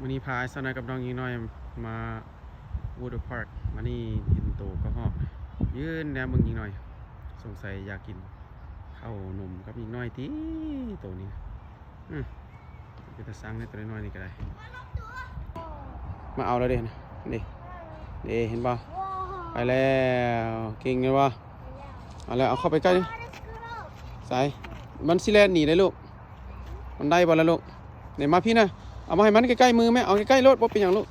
ມື້ນີ້ພາສາວນ້ອຍກັບນ້ອງຍິງນ້ອຍມາ Woodland Park ມານີ້ເຫັນໂຕກະຮອກ ຢືນແນມເບິ່ງຍິງນ້ອຍ ສົງໄສຢາກກິນເຂົ້າໜົມກັບຍິງນ້ອຍຕິ ໂຕນີ້ ອື ເປັນຕາຊັງເດ້ ໂຕນ້ອຍໆນີ້ກະໄດ້ ມາເອົາແລ້ວເດ້ ນີ້ ເດ້ ເຫັນບໍ່? ໄປແລ້ວ ເກັ່ງແມ່ນບໍ່? ເອົາແລ້ວ ເອົາເຂົ້າໄປໃກ້ ໃສ ມັນຊິແລ່ນໜີໄດ້ລູກ ມັນໄດ້ບໍ່ລະລູກ? ນີ້ມາພີ້ນະ ເອົາມາໃຫ້ມັນໃກ້ໆມືແມ່ ເອົາໃກ້ໆໂລດ ບໍ່ເປັນຫຍັງລູກ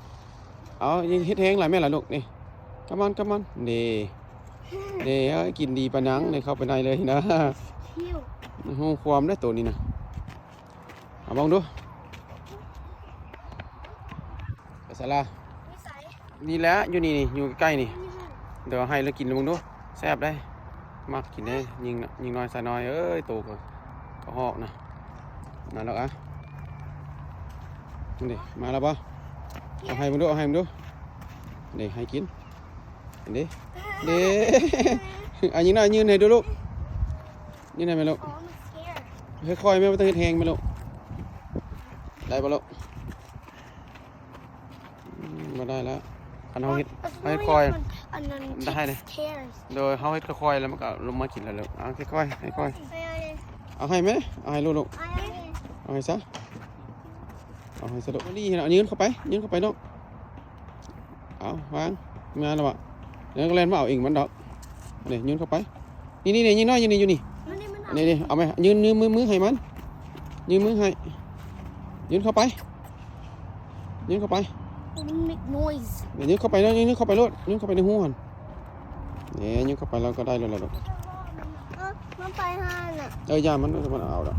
ເອົາ ເຮັດແຮງຫຼາຍແມ່ລະລູກ ນີ້ come on come on ນີ້ ນີ້ ເອີ ກິນດີປານຫຍັງ ນີ້ເຂົ້າໄປໃນເລີຍນະ ຮູ້ຄວາມເດ້ໂຕນີ້ນະ ເອົາເບິ່ງດູ ໄປໃສລະ? ນີ້ແຫຼະ ຢູ່ນີ້ນີ້ ຢູ່ໃກ້ໆນີ້ ດຽວໃຫ້ລະກິນເບິ່ງດູ ແຊບເດ້ ມັກກິນເດ້ ຍິງ ຍິງນ້ອຍຊາຍນ້ອຍເອີຍ ໂຕກະ ກະຮອກນະ ມາແລ້ວອະ ນີ້ ມາແລ້ວບໍ່? ເອົາໃຫ້ເບິ່ງດູ ເອົາໃຫ້ເບິ່ງດູ ນີ້ ໃຫ້ກິນ ເຫັນເດ້ ເດ້ ອາ ຍິງນ້ອຍຍື່ນໃຫ້ດູລູກ ຍື່ນໃຫ້ແມ່ລູກ ຄ່ອຍໆແມ່ ບໍ່ຕ້ອງເຮັດແຮງແມ່ລູກ ໄດ້ບໍ່ລູກ? ອືມ ບໍ່ໄດ້ແລ້ວ ຄັນເຮົາເຮັດ ເຮົາເຮັດຄ່ອຍ ມັນຈະໄດ້ເດ້ ໂດຍ ເຮົາເຮັດຄ່ອຍໆແລ້ວມັນກະລົງມາກິນແລ້ວລູກ ເອົາຄ່ອຍໆ ຄ່ອຍໆ ເອົາໃຫ້ແມ່ ເອົາໃຫ້ລູກ ເອົາໃຫ້ຊະ ເອົາໃຫ້ຊະລູກ ນີ້ຫັ້ນ ຍື່ນເຂົ້າໄປ ຍື່ນເຂົ້າໄປນ້ອງ ເອົາວາງ ມາແລ້ວບໍ່? ແລ້ວກະແລ່ນມາເອົາເອງມັນດອກ ນີ້ ຍື່ນເຂົ້າໄປ ນີ້ໆໆ ຍິງນ້ອຍຢູ່ນີ້ ຢູ່ນີ້ ນີ້ໆ ເອົາໄປ ຍື່ນມື ມືໃຫ້ມັນ ຍື່ນມືໃຫ້ ຍື່ນເຂົ້າໄປ ຍື່ນເຂົ້າໄປ Make noise ຍື່ນເຂົ້າໄປເນາະ ຍື່ນເຂົ້າໄປໂລດ ຍື່ນເຂົ້າໄປໃນຮູຫັ້ນ ນີ້ ຍື່ນເຂົ້າໄປແລ້ວກະໄດ້ແລ້ວລະລູກ ເອີ ມັນໄປຫານະ ເອີ ຢ່າມັນ ມັນເອົາດອກ